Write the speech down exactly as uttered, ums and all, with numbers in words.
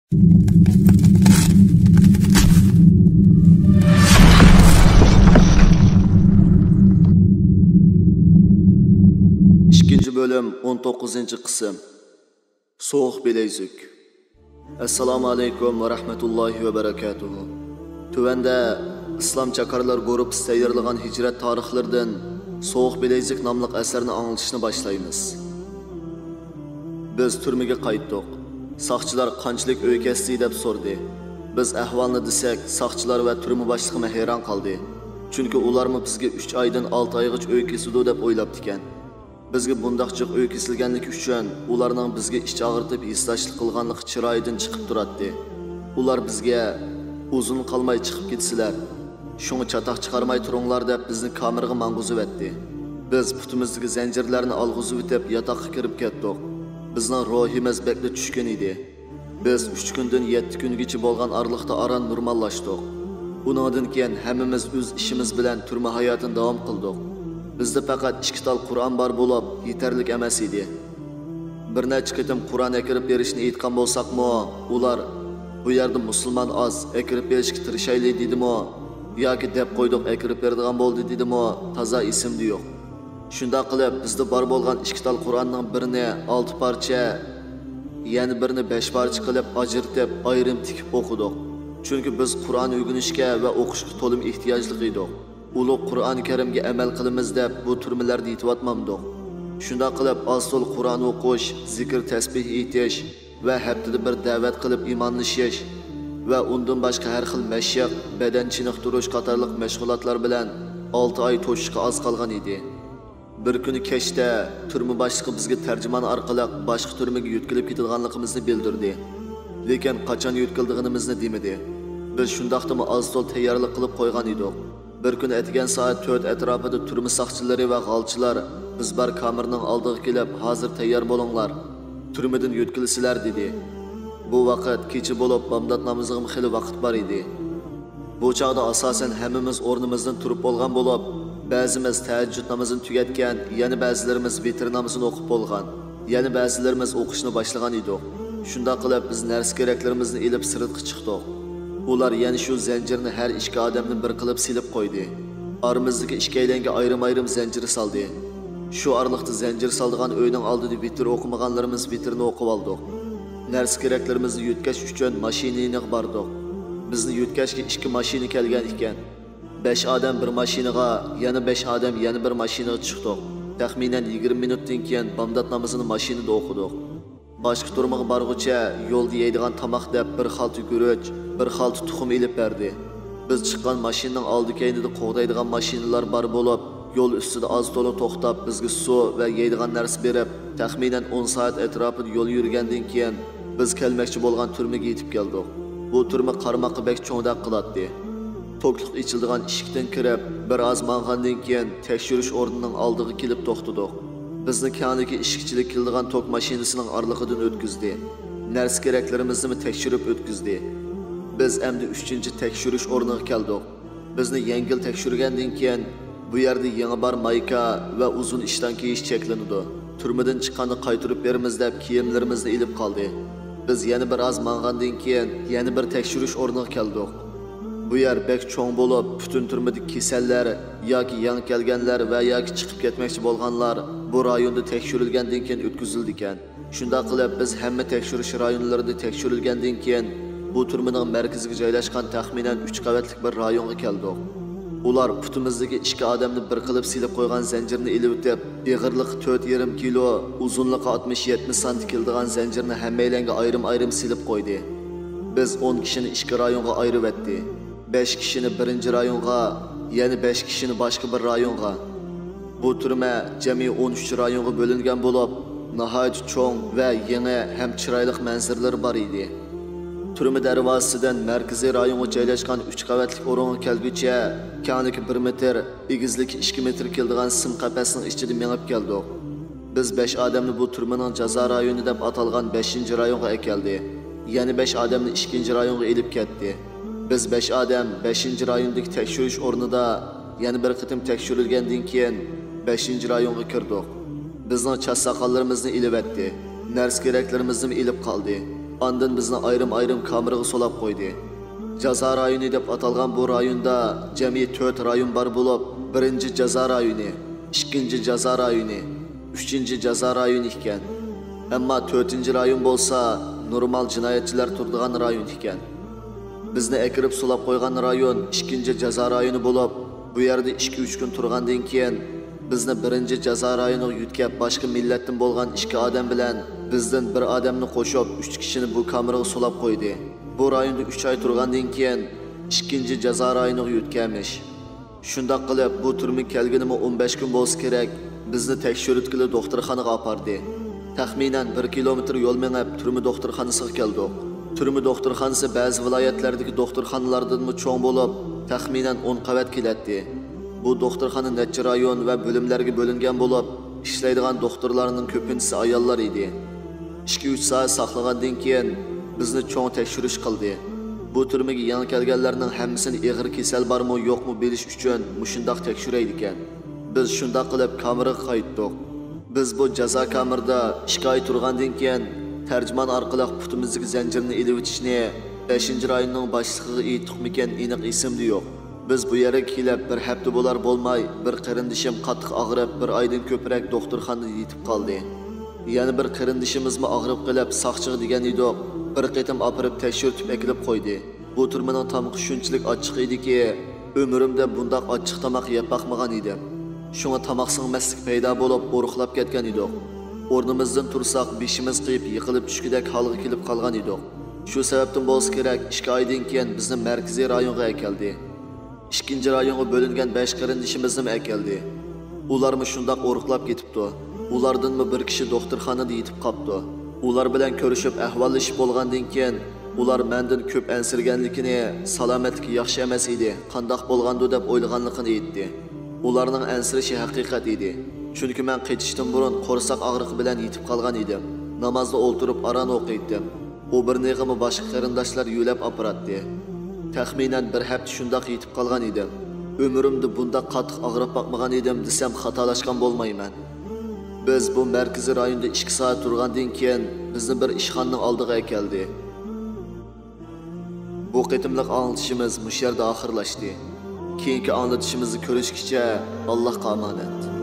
ئىككىنچى بۆلۈم، ئون توققۇزىنچى قىسىم. سوغۇق بىلەيزۈك. ئەسسالامۇ ئەلەيكۇم ۋە رەھمەتۇللاھى ۋە بەرەكاتۇھۇ. تۆۋەندە ئىسلام چاكارلار گۇرۇپپىسى تەييارلىغان ھىجرەت تارىخلىرىدىن سوغۇق بىلەيزۈك ناملىق ئەسەرنى ئاڭلىتىشنى باشلايمىز. بىز تۈرمىگە قايتتۇق. ساقچىلار قانچىلىك ئۆي كەستى دەپ سورىدى. بىز ئەھۋالنى دېسەك، ساقچىلار ۋە تۈرمە باشلىقىمۇ ھەيران قالدى. چۈنكى ئۇلارمۇ بىزگە ئۈچ ئايدىن ئالتە ئايغىچە ئۆي كېسىدۇ دەپ ئويلاپتىكەن. بىزگە بۇنداق جىق ئۆي كېسىلگەنلىكى ئۈچۈن ئۇلارنىڭ بىزگە ئىچ ئاغرىتىپ ھېسداشلىق قىلغانلىقى چىرايىدىن چىقىپ تۇراتتى. ئۇلار بىزگە، «ئۇزۇن قالماي چىقىپ كېتىسىلەر. شۇڭا چاتاق چىقارماي تۇرۇڭلار» دەپ بىزنى كامېرغا ماڭغۇزۇۋەتتى. بىز پۇتىمىزدىكى زەنجىرلەرنى ئالغۇزۇۋېتىپ ياتاققا كىرىپ كەتتۇق. بىزنىڭ روھىمىز بەكلا چۈشكۈن ئىدى. بىز ئۈچ كۈندىن يەتتە كۈنگىچە بولغان ئارىلىقتا ئاران نورماللاشتۇق. ئۇنىڭدىن كېيىن ھەممىمىز ئۆز ئىشىمىز بىلەن تۈرمە ھاياتىنى داۋام قىلدۇق. بىزدە پەقەت ئىككى تال قۇرئان بار بولۇپ، يېتەرلىك ئەمەس ئىدى. بىر نەچچە قېتىم قۇرئان ئەكىرىپ بېرىشنى ئېيتقان بولساقمۇ، ئۇلار، «بۇ يەردە مۇسۇلمان ئاز، ئەكىرىپ بېرىشكە تىرىشايلى» دېدىمۇ ياكى «دەپ قويدۇق، ئەكىرىپ بېرىدىغان بولدى» دېدىمۇ، تازا ئېسىمدە يوق. شۇنداق قىلىپ، بىزدە بار بولغان ئىككى تال قۇرئاننىڭ بىرىنى ئالتە پارچە، يەنە بىرىنى بەش پارچە قىلىپ ئاجرىتىپ، ئايرىم تىكىپ ئوقۇدۇق. چۈنكى بىز قۇرئان ئۆگىنىشكە ۋە ئوقۇشقا تولىمۇ ئېھتىياجلىق ئىدۇق. ئۇلۇغ قۇرئان كەرىمگە ئەمەل قىلىمىز دەپ، بۇ تۈرمىلەردە يېتىۋاتمامدۇق. شۇنداق قىلىپ، ئاز-تولا قۇرئان ئوقۇش، زىكىر، تەسبىھ ئېيتىش، ۋە ھەپتىدە بىر دەۋەت قىلىپ ئىمانلىشىش ۋە ئۇندىن باشقا ھەر خىل مەشىق، بەدەن چېنىقتۇرۇش قاتارلىق مەشغۇلاتلار بىلەن ئالتە ئاي توشۇشقا ئاز قالغان ئىدى. بىر كۈنى كەچتە تۈرمە باشلىقى بىزگە تەرجىمان ئارقىلىق باشقا تۈرمىگە يۆتكىلىپ كېتىدىغانلىقىمىزنى بىلدۈردى. لېكىن قاچان يۆتكىلىدىغىنىمىزنى دېمىدى. بىز شۇنداقتىمۇ ئاز-تولا تەييارلىق قىلىپ قويغان ئىدۇق. بىر كۈنى ئەتىگەن سائەت تۆت ئەتراپىدا تۈرمە ساقچىلىرى ۋە غالچىلار بىز بار كامېرنىڭ ئالدىغا كېلىپ، «ھازىر تەييار بولۇڭلار، تۈرمىدىن يۆتكىلىسىلەر» دېدى. بۇ ۋاقىت كېچە بولۇپ، بامدات نامىزىغىمۇ خېلى ۋاقىت بار ئىدى. بۇ چاغدا ئاساسەن ھەممىمىز ئورنىمىزدىن تۇرۇپ بولغان بولۇپ، بەزىمىز تەھەججۇد نامىزىنى تۈگەتكەن، يەنە بەزىلىرىمىز ۋىتىر نامىزىنى ئوقۇپ بولغان. يەنە بەزىلىرىمىز ئوقۇشنى باشلىغان ئىدۇق. شۇنداق قىلىپ، بىز نەرسە-كېرەكلىرىمىزنى ئېلىپ سىرتقا چىقتۇق. ئۇلار يەنە شۇ زەنجىرنى ھەر ئىككى ئادەمدىن بىر قىلىپ سېلىپ قويدى. ئارىمىزدىكى ئىككىيلەنگە ئايرىم-ئايرىم زەنجىر سالدى. شۇ ئارىلىقتا زەنجىر سالىدىغان ئۆينىڭ ئالدىدا ۋىتىر ئوقۇمىغانلىرىمىز ۋىتىرنى ئوقۇۋالدۇق. نەرسە-كېرەكلىرىمىزنى يۆتكەش ئۈچۈن ماشىنا يېنىغا باردۇق. بىزنى يۆتكەشكە ئىككى ماشىنا كەلگەن ئىكەن. بەش ئادەم بىر ماشىنىغا، يەنە بەش ئادەم يەنە بىر ماشىنىغا چىقتۇق. تەخمىنەن يىگىرمە مىنۇتتىن كېيىن بامدات نامىزىنى ماشىنىدا ئوقۇدۇق. باشقا تۈرمىگە بارغۇچە يولدا يەيدىغان تاماق دەپ بىر خالتا گۈرۈچ، بىر خالتا تۇخۇم ئېلىپ بەردى. بىز چىققان ماشىنىنىڭ ئالدى-كەينىدە قوغدايدىغان ماشىنىلار بار بولۇپ، يول ئۈستىدە ئاز-تولا توختاپ، بىزگە سۇ ۋە يەيدىغان نەرسە بېرىپ، تەخمىنەن ئون سائەت ئەتراپىدا يول يۈرگەندىن كېيىن، بىز كەلمەكچى بولغان تۈرمىگە يېتىپ كەلدۇق. بۇ تۈرمە قارىماققا بەك چوڭدەك قىلاتتى. توكلۇق ئېچىلىدىغان ئىشىكتىن كىرىپ، بىر ئاز ماڭغاندىن كېيىن، تەكشۈرۈش ئورنىنىڭ ئالدىغا كېلىپ توختىدۇق. بىزنى كەڭلىكى ئىشىكچىلىك كېلىدىغان توك ماشىنىسىنىڭ ئارىلىقىدىن ئۆتكۈزدى. نەرسە-كېرەكلىرىمىزنىمۇ تەكشۈرۈپ ئۆتكۈزدى. بىز ئەمدى ئۈچىنچى تەكشۈرۈش ئورنىغا كەلدۇق. بىزنى يەڭگىل تەكشۈرگەندىن كېيىن، بۇ يەردە يېڭى بار مايكا ۋە ئۇزۇن ئىشتان كىيىش چەكلىنىدۇ. تۈرمىدىن چىققاندا قايتۇرۇپ بېرىمىز دەپ كىيىملىرىمىزنى ئېلىپ قالدى. بىز يەنە بىر ئاز ماڭغاندىن كېيىن، يەنە بىر تەكشۈرۈش ئورنىغا كەلدۇق. بۇ يەر بەك چوڭ بولۇپ، پۈتۈن تۈرمىدىكى كېسەللەر ياكى يېڭى كەلگەنلەر ۋە ياكى چىقىپ كەتمەكچى بولغانلار بۇ رايوندا تەكشۈرۈلگەندىن كېيىن ئۆتكۈزۈلىدىكەن. شۇنداق قىلىپ، بىز ھەممە تەكشۈرۈش رايونلىرىدا تەكشۈرۈلگەندىن كېيىن، بۇ تۈرمىنىڭ مەركىزىگە جايلاشقان تەخمىنەن ئۈچ قەۋەتلىك بىر رايونغا كەلدۇق. ئۇلار پۇتىمىزدىكى ئىككى ئادەمنى بىر قىلىپ سېلىپ قويغان زەنجىرنى ئېلىۋېتىپ، ئېغىرلىقى تۆت يېرىم كىلو، ئۇزۇنلۇقى ئاتمىش يەتمىش سانتى كېلىدىغان زەنجىرنى ھەممەيلەنگە ئايرىم-ئايرىم سېلىپ قويدى. بىز ئون كىشىنى ئىككى رايونغا ئايرىۋەتتى. بەش كىشىنى بىرىنچى رايونغا، يەنە بەش كىشىنى باشقا بىر رايونغا. بۇ تۈرمە جەمئىي ئون ئۈچ رايونغا بۆلۈنگەن بولۇپ، ناھايىتى چوڭ ۋە يېڭى ھەم چىرايلىق مەنزىرىلىرى بار ئىدى. تۈرمە دەرۋازىسىدىن مەركىزىي رايونغا جايلاشقان ئۈچ قەۋەتلىك ئورۇنغا كەلگۈچە، كەڭلىكى بىر مېتىر، ئېگىزلىكى ئىككى مېتىر كېلىدىغان سىم قەپەسنىڭ ئىچىدە مېڭىپ كەلدۇق. بىز بەش ئادەمنى بۇ تۈرمىنىڭ جازا رايونى دەپ ئاتالغان بەشىنچى رايونغا ئەكەلدى. يەنە بەش ئادەمنى ئىككىنچى رايونغا ئېلىپ كەتتى. بىز بەش ئادەم بەشىنچى رايوندىكى تەكشۈرۈش ئورنىدا يەنە بىر قېتىم تەكشۈرۈلگەندىن كېيىن، بەشىنچى رايونغا كىردۇق. بىزنىڭ چاچ-ساقاللىرىمىزنى ئېلىۋەتتى. نەرسە-كېرەكلىرىمىزنىمۇ ئېلىپ قالدى. ئاندىن بىزنى ئايرىم-ئايرىم كامېرغا سولاپ قويدى. جازا رايونى دەپ ئاتالغان بۇ رايوندا جەمئىي تۆت رايون بار بولۇپ، بىرىنچى جازا رايونى، ئىككىنچى جازا رايونى، ئۈچىنچى جازا رايونى ئىكەن. ئەمما تۆتىنچى رايون بولسا نورمال جىنايەتچىلەر تۇرىدىغان رايون ئىكەن. بىزنى ئەكىرىپ سولاپ قويغان رايون ئىككىنچى جازا رايونى بولۇپ، بۇ يەردە ئىككى-ئۈچ كۈن تۇرغاندىن كېيىن، بىزنى بىرىنچى جازا رايونىغا يۆتكەپ، باشقا مىللەتتىن بولغان ئىككى ئادەم بىلەن بىزدىن بىر ئادەمنى قوشۇپ، ئۈچ كىشىنى بۇ كامېرغا سولاپ قويدى. بۇ رايوندا ئۈچ ئاي تۇرغاندىن كېيىن، ئىككىنچى جازا رايونىغا يۆتكەمىش. شۇنداق قىلىپ، بۇ تۈرمىگە كەلگىنىمۇ ئون بەش كۈن بولسا كېرەك، بىزنى تەكشۈرتكىلى دوختۇرخانىغا ئاپاردى. تەخمىنەن بىر كىلومېتىر يول مېڭىپ، تۈرمە دوختۇرخانىسىغا كەلدۇق. تۈرمە دوختۇرخانىسى بەزى ۋىلايەتلەردىكى دوختۇرخانىلاردىنمۇ چوڭ بولۇپ، تەخمىنەن ئون قەۋەت كېلەتتى. بۇ دوختۇرخانا نەچچە رايون ۋە بۆلۈملەرگە بۆلۈنگەن بولۇپ، ئىشلەيدىغان دوختۇرلارنىڭ كۆپىنچىسى ئاياللار ئىدى. ئىككى-ئۈچ سائەت ساقلىغاندىن كېيىن، بىزنى چوڭ تەكشۈرۈش قىلدى. بۇ تۈرمىگە يېڭى كەلگەنلەرنىڭ ھەممىسىنى ئېغىر كېسەل بارمۇ يوقمۇ بىلىش ئۈچۈن مۇشۇنداق تەكشۈرەيدىكەن. بىز شۇنداق قىلىپ كامېرغا قايتتۇق. بىز بۇ جازا كامېردا ئىككى ئاي تۇرغاندىن كېيىن، تەرجىمان ئارقىلىق پۇتىمىزدىكى زەنجىرنى ئېلىۋېتىشنى بەشىنچى رايوننىڭ باشلىقىغا ئېيتتۇقمىكىن، ئېنىق ئېسىمدە يوق. بىز بۇ يەرگە كېلىپ بىر ھەپتە بولار بولماي، بىر قېرىندىشىم قاتتىق ئاغرىپ، بىر ئايدىن كۆپرەك دوختۇرخانىدا يېتىپ قالدى. يەنە بىر قېرىندىشىمىزمۇ ئاغرىپ قېلىپ، ساقچىغا دېگەن ئىدۇق، بىر قېتىم ئاپىرىپ تەكشۈرتۈپ ئەكېلىپ قويدى. بۇ تۈرمىنىڭ تامىقى شۇنچىلىك ئاچچىق ئىدىكى، ئۆمرۈمدە بۇنداق ئاچچىق تاماق يەپ باقمىغان ئىدىم. شۇڭا تاماق سىڭمەسلىك پەيدا بولۇپ، ئورۇقلاپ كەتكەن ئىدۇق. ئورنىمىزدىن تۇرساق، بېشىمىز قېيىپ، يىقىلىپ چۈشكۈدەك ھالغا كېلىپ قالغان ئىدۇق. شۇ سەۋەبتىن بولسا كېرەك، ئىككى ئايدىن كېيىن بىزنى مەركىزىي رايونغا ئەكەلدى. ئىككىنچى رايونغا بۆلۈنگەن بەش قېرىندىشىمىزنىمۇ ئەكەلدى. ئۇلارمۇ شۇنداق ئورۇقلاپ كېتىپتۇ. ئۇلاردىنمۇ بىر كىشى دوختۇرخانىدا يېتىپ قاپتۇ. ئۇلار بىلەن كۆرۈشۈپ ئەھۋاللىشىپ بولغاندىن كېيىن، ئۇلار مەندىن كۆپ ئەنسىرىگەنلىكىنى، سالامەتلىكى ياخشى ئەمەس ئىدى، قانداق بولغاندۇ دەپ ئويلىغانلىقىنى ئېيتتى. ئۇلارنىڭ ئەنسىرىشى ھەقىقەت ئىدى. چۈنكى مەن قېچىشتىن بۇرۇن قورساق ئاغرىقى بىلەن يېتىپ قالغان ئىدىم. نامازدا ئولتۇرۇپ ئاران ئوقۇيتتىم. ئوبېرنېغىمۇ باشقا قېرىنداشلار يۆلەپ ئاپىراتتى. تەخمىنەن بىر ھەپتە شۇنداق يېتىپ قالغان ئىدىم. ئۆمرۈمدە بۇنداق قاتتىق ئاغرىپ باقمىغان ئىدىم دېسەم، خاتالاشقان بولمايمەن. بىز بۇ مەركىزىي رايوندا ئىككى سائەت تۇرغاندىن كېيىن، بىزنى بىر ئىشخانىنىڭ ئالدىغا ئەكەلدى. بۇ قېتىملىق ئاڭلىتىشىمىز مۇشۇ يەردە ئاخىرلاشتى. كېيىنكى ئاڭلىتىشىمىزدا كۆرۈشكىچە، ئاللاھقا ئامانەت.